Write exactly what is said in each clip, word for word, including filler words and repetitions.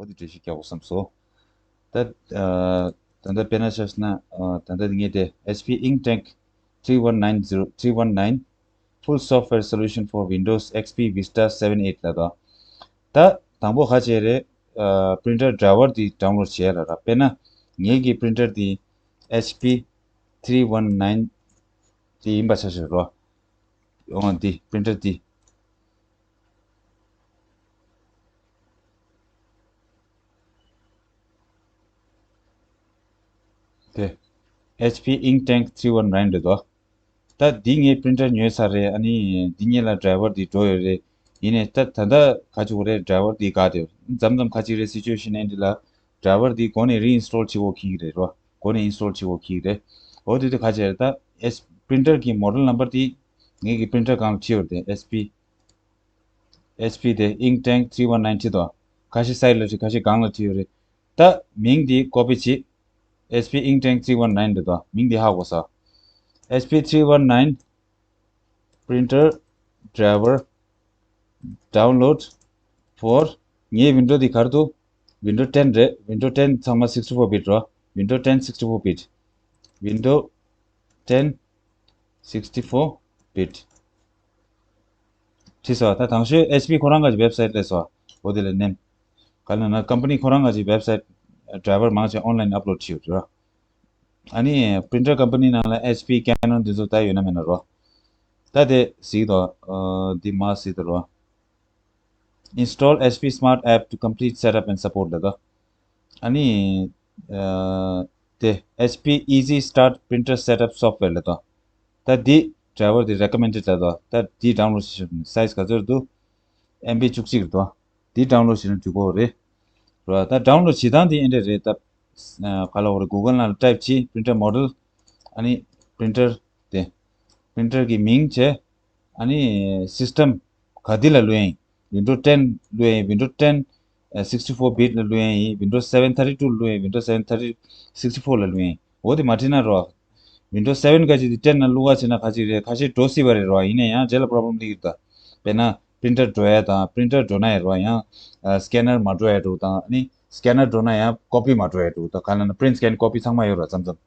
འདི་འགྲེལ་བཤད་རྒྱག་དགོས་བསམ་སོང་། ད་ད་ལྟ་དཔེར་ན་ཆ་བཞག་ན་ད་ལྟ་ངས་དེ་H P Inktank three one nine zero three one nine full software solution for Windows X P Vista seven eight ལབ་དོ། ད་དང་པོ་ག་བྱེད་རེད། printer driver འདི་download བྱས་ལ་ར། དཔེར་ན་ངེད་ཀྱི་printer འདི་H P three one nine དེ་ཡིན་པ་ཆ་བཞག་རོ། འོང་འདི་printer འདི། དེ་H P Inktank three one nine རེད་དོ། ད་འདི་ངའི་printer ཉོས་ཚར་རེད། ཨ་ནི་འདི་གཉིས་ལ་driver འདི་འགྲོ་ཡོད་རེད། ཡིན་ནའི་ད་ད་ལྟ་ག་ཅིག་རེད། driver འདི་ག་དེ་མཚམས་མཚམས་ག་ཅིག་རེད། situation ཨེ་འདི་ལ་driver འདི་གོང་ནས་reinstall བྱེད་དགོས་ཁེལ་གི་རེད་རོ། གོང་ནས་install བྱེད་དགོས་ཁེལ་གི་རེད། འོ་དེ་དུས་ག་ཅིག་རེད། ད་H printer གི་model number འདི་ངེད་ཀྱི་printer སྒང་ལ་བྲིས་ཡོད་རེད། H P H P དེ་Inktank three one nine བྲིས་དོ། ཁ་ཤས་side ལ་བྲིས། ཁ་ཤས་སྒང་ལ་བྲིས་ཡོད་རེད། ད་མིང་འདི་copy བྱེད། H P Inktank three one nine འདི་དང་མིང་འདི་ཧ་གོ་ས། H P three one nine printer driver download for ངའི་window འདི་ག་རེ་འདུག Windows ten རེད། Windows ten ཚང་མ sixty four bit རོ། Windows ten sixty four bit Windows ten sixty four bit བྲིས་སོ། ད་དང་ཤོས་H P ཁོ་རང་གི་website སླེབས་སོ། འོ་དེ་ལ་ནེམ། ག་ལ་ན་company ཁོ་རང་གི་website driver མང་ཆེ་online upload བྱས་ཡོད་རེད། ཨ་ནི་printer company ནང་ལ་H P Canon འདི་ཚོ་ད་ཡོད་ན་མེད་ན་རོ། ད་དེ་གཟིགས་དོ། འདི་མ་གཟིགས་དོ་རོ། Install H P Smart App to complete setup and support ལ་དོ། ཨ་ནི་དེ་H P Easy Start Printer Setup Software ལ་དོ། ད་འདི་driver འདི་recommended ལ་དོ། ད་འདི་download བྱེད་ཤོག size ག་ཚོད་འདུག M B བཅུ་གཅིག་རེད་དོ། འདི་download བྱེད་ན་འགྲིག་གོ་རེད། རོ། ད་download བྱེད་སྟངས་འདི་ཨེ་འདྲ་རེད། ད་ག་ལ་འོ་རེད། Google ནང་ལ་type བྱེད། printer model ཨ་ནི་printer དེ་printer གི་མིང་བྱས། ཨ་ནི་system ག་འདི་ལ་བླུག་ཡིན། Windows ten བླུག་ཡིན། Windows ten sixty four bit ལ་བླུག་ཡིན། Windows seven thirty two ལ་བླུག་ཡིན། Windows seven thirty sixty four ལ་བླུག་ཡིན། འོ་དེ་མ་བྲིས་ན་རོ། Windows seven ག་ཅིག་དེ་ten ལ་བླུག་ག་བྱས་ན་ག་ཅིག་རེད། ཁ་ཤས་འགྲོ་སྲིད་པ་རེད་རོ། ཡིན་ན་ཡང་རྗེས་ལ་problem སླེབས་ཀྱི་རེད་ད། དཔེར་ན་printer འགྲོ་ཡ་དང་printer འགྲོ་ན་ཡང་རོ། ཡང་scanner མ་འགྲོ་ཡ་འགྲོ་དང་། ཨ་ནི་scanner འགྲོ་ན་ཡང་copy མ་འགྲོ་ཡ་འགྲོ་དང་། ག་ལ་ན་print scan copy ཚང་མ་ཡོད་རོ། མཚམས་མཚམས་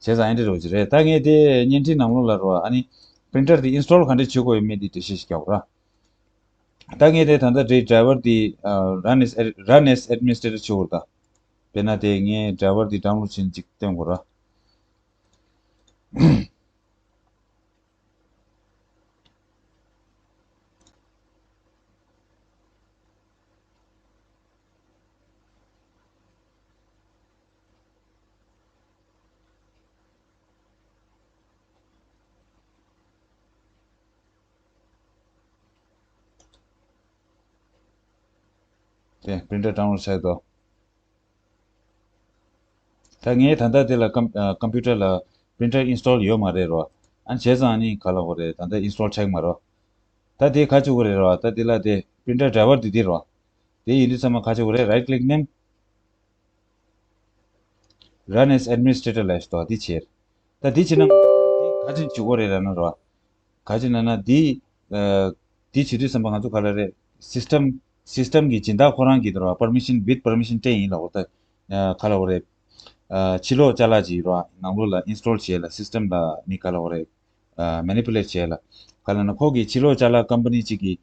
བྱས་ཙང་ཨེ་འདྲ་རོ་ཅིག་རེད། ད་ངས་དེ་བརྙན་འཕྲིན་ནང་ལོགས་ལ་རོ། ཨ་ནི་printer དེ་install ག་འདྲ་བྱེད་དགོས་ཡོད་མེད་དེ་འགྲེལ་བཤད་ཞིག་རྒྱག་རོ། ད་ངས་དེ་ད་ལྟ་དེ་driver དེ་ཨ་run as run as administrator བྱེད་དགོས་རེད་ད། དཔེར་ན་དེ་ངས་driver དེ་download བྱས་ནས་ཅིག་སྟོན་དགོས་ར། དེ་printer download བྱས་དོ། ད་ངས་ད་ལྟ་དེ་ལ་ཀམ་ཨ་computer ལ་printer install ཡོད་མ་རེད་རོ། ཨ་བྱས་ཙང་ཨ་ནི་ག་ལ་འོ་རེད། ད་ལྟ་install ཆགས་མ་རོ། ད་དེ་ག་ཅིག་འོ་རེད་རོ། ད་དེ་ལ་དེ་printer driver དེ་དེ་རོ། དེ་ཡིན་དུས་ཚང་མ་ག་ཅིག་འོ་རེད། right click ནེམ། Run as administrator ལ་ཞུ་དོ། འདི་བྱེད། ད་འདི་བྱེད་ན་འདི་ག་ཅིག་བྱེད་དགོས་རེད་ལབ་ན་རོ། ག་ཅིག་ལབ་ན་འདི་ཨ་འདི་བྱེད་དུས་ཙམ་པ་ང་ཚོ་ག་ལ་རེད། system system གི་སྦྱིན་བདག་ཁོ་རང་གིས་རོ། permission with permission སྤྲད་ཡིན་ལབ་འོ། ད་ཨ་ག་ལ་འོ་རེད། ཨ་ཕྱི་ལོགས་ཅ་ལག་ཅིག་རོ། ནང་ལོགས་ལ་install བྱེད་ལ། system ལ་ནི་ག་ལ་འོ་རེད། ཨ་manipulate བྱས་ལ། ག་ལ་ན་ཁོ་གི་ཕྱི་ལོགས་ཅ་ལག་company གཅིག་གི་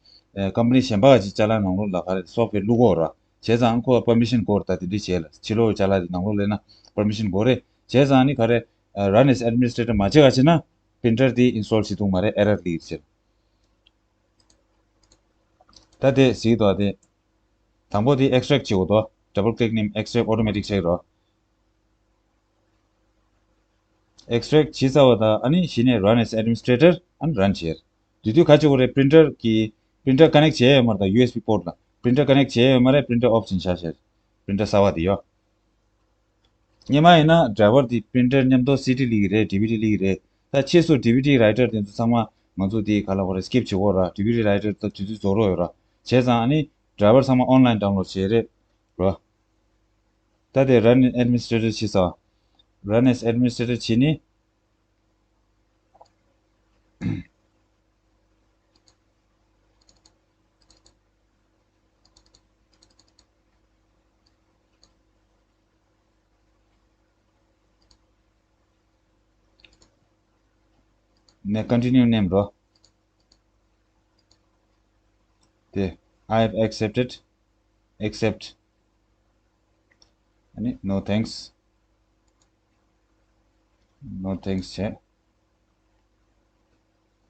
ཨ་company གཞན་པ་གཅིག་ཅ་ལག་ནང་ལོགས་ལ་ག་རེ་software བླུག་གོ་ར། བྱས་ཙང་ཁོ་permission དགོས་ར། ད་དེ་འདྲ་བྱས་ལ་ཕྱི་ལོགས་ཅ་ལག་དེ་ནང་ལོགས་སླེབས་ན་permission དགོས་རེད། བྱས་ཙང་ནི་ག་རེ་ཨ་run as administrator མ་བྱས་ག་བྱས་ན་printer དེ་install བྱེད་ཐུབ་མ་རེད། error སླེབས་ཀྱི་རེད། ད་དེ་གཟིགས་དོ། དེ་དང་པོ་དེ་extract བྱེད་དགོས་དོ། double click ནི་extract automatic བྱེད་རོ། extract བྱས་ཚར་བ་དང་ཨ་ནི་གཞི་ནས་run as administrator ཨ་ནི་run བྱས། དེ་དུས་ག་ཅིག་འོ་རེད། printer གི་printer connect བྱས་ཡོད་མ་རེད། ད USB port ལ་printer connect བྱས་ཡོད་མ་རེད། printer off བྱས་བཞག་བྱས། printer གསར་བ་དེ་ཡོད། སྔོན་མ་ཡིན་ན་driver དེ་printer མཉམ་དུ་CD སླེབས་ཀྱི་རེད། DVD སླེབས་ཀྱི་རེད། ད་ཕྱིས་སུ་DVD writer དེ་ཚོ་ཚང་མ་ང་ཚོ་དེ་ག་ལ་འོ་རེད། skip བྱེད་དགོས་ར། DVD writer ད་དུས་ཚོད་རྫོགས་རོགས་ཡོད་ར། བྱས་ཙང་ཨ་ནི་driver ཚང་མ་online download བྱས་རེད་ར། ད་དེ་run administrator བྱས་ཙང་། run as administrator བྱས་ནི། ནས་continue མནན་རོགས། དེ། I have accepted, accept. ཨ་ནི་no thanks, no thanks བྱས།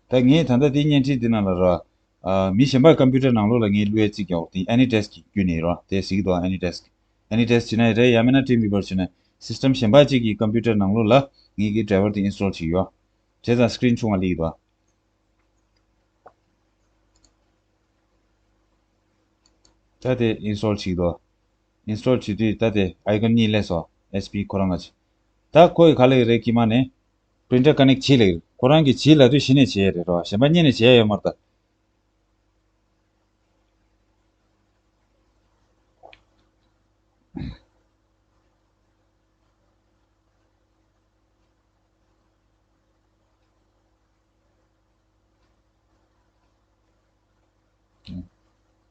ད་ངས་ད་ལྟ་དེ་བརྙན་འཕྲིན་འདི་ནང་ལ་ར། ཨ། མི་གཞན་པའི་ཀམ་པུ་ཊར་ནང་ལོགས་ལ་ངས་བླུགས་ཡས་གཅིག་ཡོད་དེ། AnyDesk གི་བརྒྱུད་ནས་ར། དེ་གཟིགས་འདུག AnyDesk, AnyDesk བྱས་ན་རེད། ཡང་མིན་ན་Dreamweaver བྱས་ན་སིས་ཊམ་གཞན་པ་གཅིག་གི་ཀམ་པུ་ཊར་ནང་ལོགས་ལ་ངས་ཀྱི་ཌ་རའི་ཝར་དེ་ཨིན་སི་ཊོལ་བྱས་ཡོད། བྱས་ཙང་སི་ཀི་རིན་ཆུང་བ་སླེབས་ཀྱི་འདུག་ད་དེ་ཨིན་སི་ཊོལ་བྱེད་ཀྱི་འདུག་ཨིན་སི་ཊོལ་བྱེད་དུས་ད་དེ་ཨའི་ཀོན་གཉིས་སླེབས་སོང་། ཨེཆ་པི་ཁོ་རང་ང་ཅི། ད་ཁོ་ཡི་ག་ལ་ཡི་རེད། ཀྱི་མ་ནས་པི་རིན་ཊར་ཀ་ནེག་བྱེད་ལ་ཡི། ཁོ་རང་གི་བྱེད་ལབ་དུས་གཞི་ནས་བྱེད་ཡ་རེད་རོ། གཞན་པ་གཉིས་ནས་བྱེད་ཡ་ཡོད་མ་རེད་ད།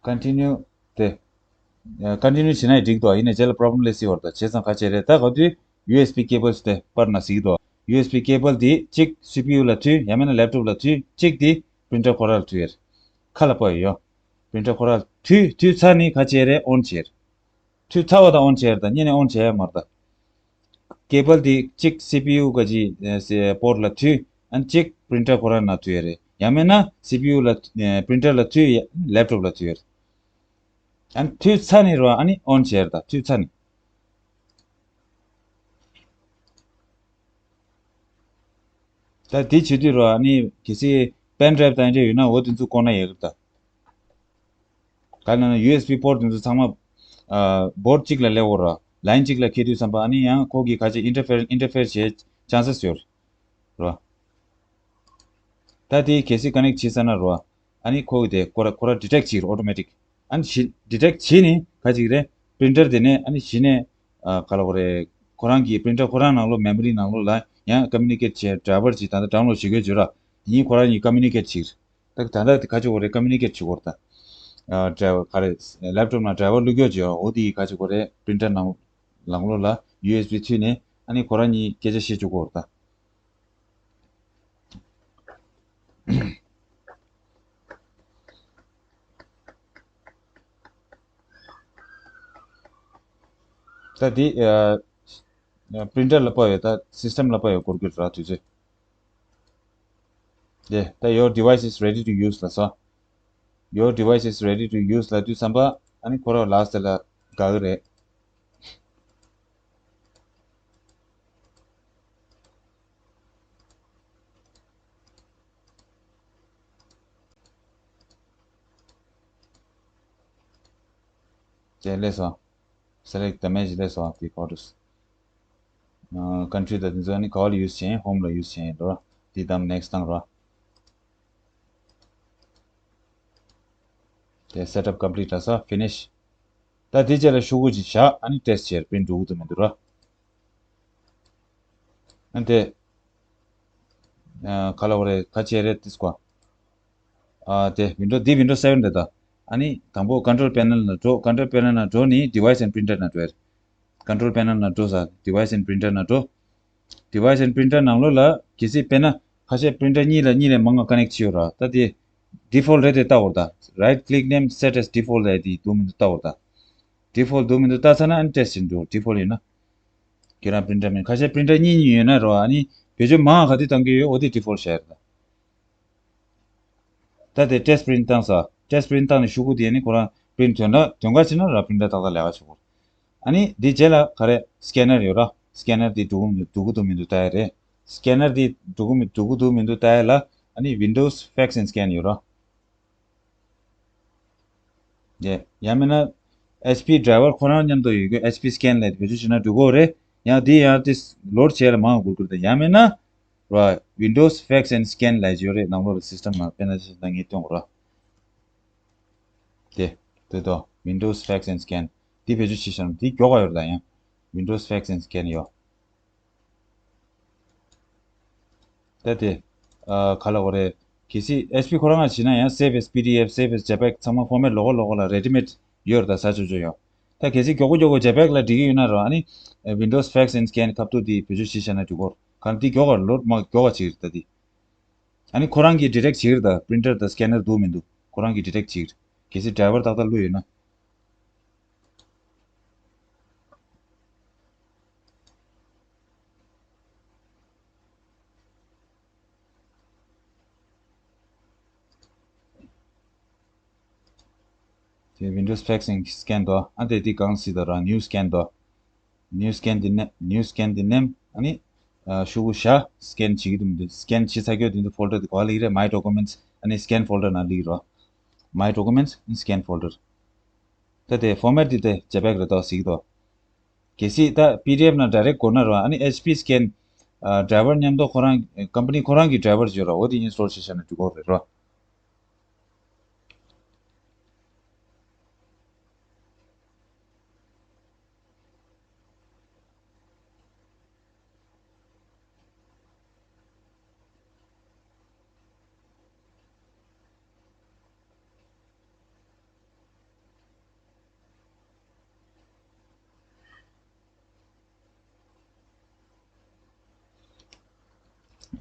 Continue དེ། ཨ། continue བྱེད་ན་ཡང་འགྲིག་འདུག་ཡིན་ནའི་རྗེས་ལ་པོ་རོབ་ལེམ་སླེབས་སྲིད་པ་རེད་ད། བྱས་ཙང་ག་བྱེད་རེད། ད་ག་དུས་ཡུ་ཨེས་བི་ཀེ་བལ་དེ་པར་ན་གཟིགས་འདུག་ཡུ་ཨེས་བི་ཀེ་བལ་དེ་གཅིག་སི་པི་ཡུ་ལ་མཐུད། ཡང་མིན་ན་ལེབ་ཊོབ་ལ་མཐུད། གཅིག་དེ་པི་རིན་ཊར་ཁོ་རང་ལ་མཐུད་ཡ་རེད། ཁ་ལ་པར་ཡོད། པི་རིན་ཊར་ཁོ་རང་ལ་མཐུད། མཐུད་ཚར་ནས་ག་བྱེད་རེད། ཨོན་བྱེད་རེད། མཐུད་ཚར་བ་དང་ཨོན་བྱས་རེད་ད། གཉིས་ནས་ཨོན་བྱས་ཡ་མ་རེད་ད། ཀེ་བལ་དེ་གཅིག་སི་པི་ཡུ་ག་ཅི་པོཊ་ལ་མཐུད། ཨ་ནི་གཅིག་པི་རིན་ཊར་ཁོ་རང་ནང་མཐུད་ཡ་རེད། ཡང་མིན་ན་སི་པི་ཡུ་ལ། ཨ། པི་རིན་ཊར་ལ་མཐུད། ཡ། ལེབ་ཊོབ་ལ་མཐུད་ཡ་རེད། ཨ་ནི་མཐུད་ཚར་ནས་རོ། ཨ་ནི་ཨོན་བྱས་རེད་ད། མཐུད་ཚར་ནས། ད་དེ་བྱེད་དུས་རོ། ཨ་ནི་གལ་སྲིད་པེན་ཌ་རའིབ་དང་འདྲ་ཡོད་ན་འོ་དེ་ཚོ་བཀོག་ན་ཡག་གི་རེད་ད། ག་ལ་ན་ཡུ་ཨེས་བི་པོཊ་དེ་ཚོ་ཚང་མ། ཨ། བོར་ཌ་གཅིག་ལ་སླེབས་འོ་ར། ལའིན་གཅིག་ལ་འཁེལ་དུས་ཙམ་པ། ཨ་ནི་ཡང་ཁོ་གིས་ག་ཅི་ཨིན་ཊར་ཕེར། ཨིན་ཊར་ཕེར་བྱེད་ཅན་སེ་སི་ཡོད་ར། ད་དེ་གལ་སྲིད་ཀ་ནེག་བྱེད་ཚར་ན་ར། ཨ་ནི་ཁོ་གིས་དེ་ཁོ་ར་ཁོ་ར་ཌི་ཊེག་བྱེད་ར། ཨོ་ཊོ་མེ་ཊིག་ཨ་ནི་ཌི་ཊེག་བྱས་ནས་ག་ཅི་རེད། པི་རིན་ཊར་དེ་ནས་ཨ་ནི་གཞི་ནས། ཨ། ག་ལ་གོ་རེད། ཁོ་རང་གི་པི་རིན་ཊར་ཁོ་རང་ནང་ལོགས་མེ་མོ་རི་ནང་ལོགས་ལ་ཡང་ཀོ་མུ་ནི་ཀེཊ་བྱེད་ཌ་རའི་ཝར་ཅིག་ད་ལྟ་ཌའོན་ལོཌ་བྱེད་དགོས་བརྗོད་ར། ཡིན་ཁོ་རང་གཉིས་ཀོ་མུ་ནི་ཀེཊ་བྱེད། ད་ད་ལྟ་དེ་ག་ཅི་གོ་རེད། ཀོ་མུ་ནི་ཀེཊ་བྱེད་གོ་རེད་ད། ཨ། ཌ་རའི་ཝར་ག་རེ། ལེབ་ཊོབ་ནང་ཌ་རའི་ཝར་བླུགས་རྒྱུ་བྱེད་འོ་དེ་ག་ཅི་གོ་རེད། པི་རིན་ཊར་ནང་ནང་ལོགས་ལ་ཡུ་ཨེས་བི་མཐུད་ནས་ཨ་ནི་ཁོ་རང་གཉིས་སྐད་ཆ་བཤད་བཅུག་གོ་རེད་ད། ད་དེ། ཨ། པི་རིན་ཊར་ལ་པར་ཡོད། ད་སིས་ཊམ་ལ་པར་ཡོད་སྐོར་གྱི་ར་དུས་ཚོད། དེ་ད་your device is ready to use ལབ་སོང་། Your device is ready to use ལབ་དུས་ཙམ་པ། ཨ་ནི་ཁོ་རང་ལ་སི་ཊི་ལ་དགའ་གི་རེད། དེ་སླེབས་སོང་། Select the image སླེབས་སོང་། དེ་ཕོ་ཊོས། ཨ། ཀན་ཊི་རི་དང་དེ་ཚོ་ནི་ག་པར་ཡུ་སི་བྱེད། ཧོམ་ལ་ཡུ་སི་བྱེད་འགྲོ། དེ་དང་ནེག་སི་བཏང་རོགས། དེ་སེ་ཊབ་ཀམ་པི་ལིཊ་ལ་སོ། ཕི་ནིཤ། ད་དེ་རྗེས་ལ་ཤོག་གུ་ཅིག་བཞག་ཨ་ནི་ཊེསི་ཊི་བྱེད། པི་རིནཊ་འགྲོ་གི་འདུག་མི་འདུག་ར། ཨ་ནི་དེ། ཨ། ག་ལ་བ་རེད། ག་བྱེད་རེད་དེ་སྐོར། ཨ། དེ་ཝིན་ཌོ་འདི་ཝིན་ཌོ་སེ་ཝེན་རེད་ད། ཨ་ནི་དང་པོ་ཀོན་ཊོལ་པེ་ནལ་ནང་འགྲོ། ཀོན་ཊོལ་པེ་ནལ་ནང་འགྲོ་ནི་ཌི་ཝའི་སི་ཨེན་ཌི་པི་རིན་ཊར་ནང་འགྲོ་ཡ་རེད། ཀོན་ཊོལ་པེ་ནལ་ནང་འགྲོ་ས། ཌི་ཝའི་སི་ཨེན་ཌི་པི་རིན་ཊར་ནང་འགྲོ། ཌི་ཝའི་སི་ཨེན་ཌི་པི་རིན་ཊར་ནང་ལོགས་ལ་གལ་སྲིད་དཔེར་ན་ཁ་ཤས་པི་རིན་ཊར་གཉིས་ལ་གཉིས་ལས་མང་བ་ཀ་ནེག་བྱས་ཡོད་ར། ད་དེ་ཌི་ཕོལ་ཊི་རེད་དེ་བལྟ་དགོས་རེད་ད། Right click name set as default ལབ་དེ་འདུག་མི་འདུག་བལྟ་དགོས་རེད་ད། ཌི་ཕོལ་ཊི་འདུག་མི་འདུག་བལྟས་ཚར་ན་ཨ་ནི་ཊེསི་ཊི་བྱེད་འགྲོ། ཌི་ཕོལ་ཊི་ཡིན་ན། ཁྱེད་རང་པི་རིན་ཊར་མིན། ཁ་ཤས་པི་རིན་ཊར་གཉིས་གཉིས་ཡོད་ན་རོ། ཨ་ནི་བེད་སྤྱོད་མང་བ་ག་དུས་བཏང་གི་ཡོད། འོ་དེ་ཌི་ཕོལ་ཊི་བྱས་རེད་ད། ད་དེ་ཊེསི་ཊི་པི་རིནཊ་བཏང་ས། ཊེསི་ཊི་པི་རིནཊ་བཏང་ནས་ཤོག་གུ་དེ་ནི་ཁོ་རང་པི་རིནཊ་དོན་དག་དོན་ག་བྱེད་ན་ར་པི་རིན་ཊར་ཏག་ཏག་ལས་ཀ་བྱེད་དགོས། ཨ་ནི་འདི་རྗེས་ལ་ག་རེ་སི་ཀེ་ནར་ཡོད་ར། སི་ཀེ་ནར་དེ་འགྲོ་གི་མི་འགྲོ་གི་འདུག་མི་འདུག་ལྟ་ཡ་རེད། སི་ཀེ་ནར་དེ་འགྲོ་གི་མི་འགྲོ་གི་འདུག་མི་འདུག་ལྟ་ཡ་ལ་ཨ་ནི་Windows Fax and Scan ཡོད་ར། ཡ། ཡང་མིན་ན་ཨེཆ་པི་ཌ་རའི་ཝར་ཁོ་རང་མཉམ་དུ་ཡོད་རྒྱུ་ཨེཆ་པི་སི་ཀེན་ལབ་དེ་བེད་སྤྱོད་བྱེད་ན་འགྲིག་གི་རེད། ཡང་དེ་ཡང་དེ་ལོཌ་བྱས་ལ་མང་དགོས་ཀྱི་རེད། ཡང་མིན་ན་ར་Windows Fax and Scan ལབ་ཀྱི་ཡོད་རེད། ནང་ལོགས་ལ་སིས་ཊམ་ནང་དཔེར་ན་ཅིག་ད་ངས་སྟོན་དགོས་ར། དེ་དེ་དོ་Windows Fax and Scan དེ་བེད་སྤྱོད་བྱེད་བཞིན་དེ་མགྱོགས་པ་ཡོད་རེད། ད་ཡང་Windows Fax and Scan ཡོད། ད་དེ། ཨ། ག་ལ་གོ་རེད། གལ་སྲིད་ཨེཆ་པི་ཁོ་རང་ང་བྱས་ན་ཡང་save as PDF, save as JPEG ཚང་མ་ཕོར་མེཊ་ལོགས་ཀ་ལོགས་ཀ་ལ་རེ་ཌི་མེཌ་ཡོད་རེད། ད་ས་ཆོག་ཆོག་ཡོད། ད་གལ་སྲིད་མགྱོགས་པོ་མགྱོགས་པོ་JPEG ལ་འགྲིག་གི་ཡོད་ན་རོ། ཨ་ནི་Windows Fax and Scan ཁ་ཐུག་དེ་བེད་སྤྱོད་བྱེད་བཞག་ན་འགྲིག་གོ། གང་དེ་མགྱོགས་པ་ལོཌ་མ་མགྱོགས་པ་ཅིག་རེད། ད་དེ། ཨ་ནི་ཁོ་རང་གིས་ཌི་ཊེག་བྱེད་ཀྱི་རེད། ད་པི་རིན་ཊར་དང་སི་ཀེ་ནར་འདུག་མི་འདུག་ཁོ་རང་གིས་ཌི་ཊེག་བྱེད་ཀྱི་རེད། གལ་སྲིད་ཌ་རའི་ཝར་ཏག་ཏག་བླུགས་ཡོད་ན། དེ་Windows Facing Scan དོ། ཨ་དེ་དེ་གང་སྲིད་དོ་ར། New Scan དོ། New Scan དེ་ནེམ། New Scan དེ་ནེམ། ཨ་ནི་ཨ་ཤུ་གུ་ཤ་སི་ཀེན་བྱེད་ཀྱི་འདུག་མི་འདུག་སི་ཀེན་བྱེད་ཚར་རྒྱུ་དེ་འདུག་ཕོལ་ཌར་དེ་ག་པར་སླེབས་ཀྱི་རེད། My Documents ཨ་ནི་Scan ཕོལ་ཌར་ནང་སླེབས་ཀྱི་རོ། My Documents and Scan ཕོལ་ཌར། ད་དེ་ཕོར་མེཊ་དེ་དེ་ཇེ་པེག་རེད་དོ་ཟེར་གྱི་འདུག་གལ་སྲིད་ད་པི་ཌི་ཨེཕ་ནང་ཌའི་རེག་དགོས་ན་རོ། ཨ་ནི་ཨེཆ་པི་སི་ཀེན་ཨ་ཌ་རའི་ཝར་མཉམ་དུ་ཁོ་རང་ཀམ་པ་ནི་ཁོ་རང་གི་ཌའི་རའི་ཝར་ཅིག་ཡོད་རོ། འོ་དེ་ཨིན་སི་ཊོལ་བྱས་བཞག་ན་འགྲིག་གི་རེད་རོ།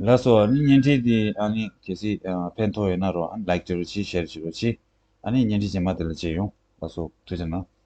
ལགས་སོ། ཨ་ནི་བརྙན་འཕྲིན་འདི་ཨ་ནི་གལ་སྲིད་ཨ་ཕན་ཐོགས་ཡོད་ན་རོ། ཨ་ནི་ལའིཀ་བྱེད་རོགས་གྱིས། ཤེར་བྱེད་རོགས་གྱིས། ཨ་ནི་བརྙན་འཕྲིན་རྗེས་མ་དེ་ལ་མཇལ་ཡོང་། ལགས་སོ། ཐུགས་རྗེ་གནང་།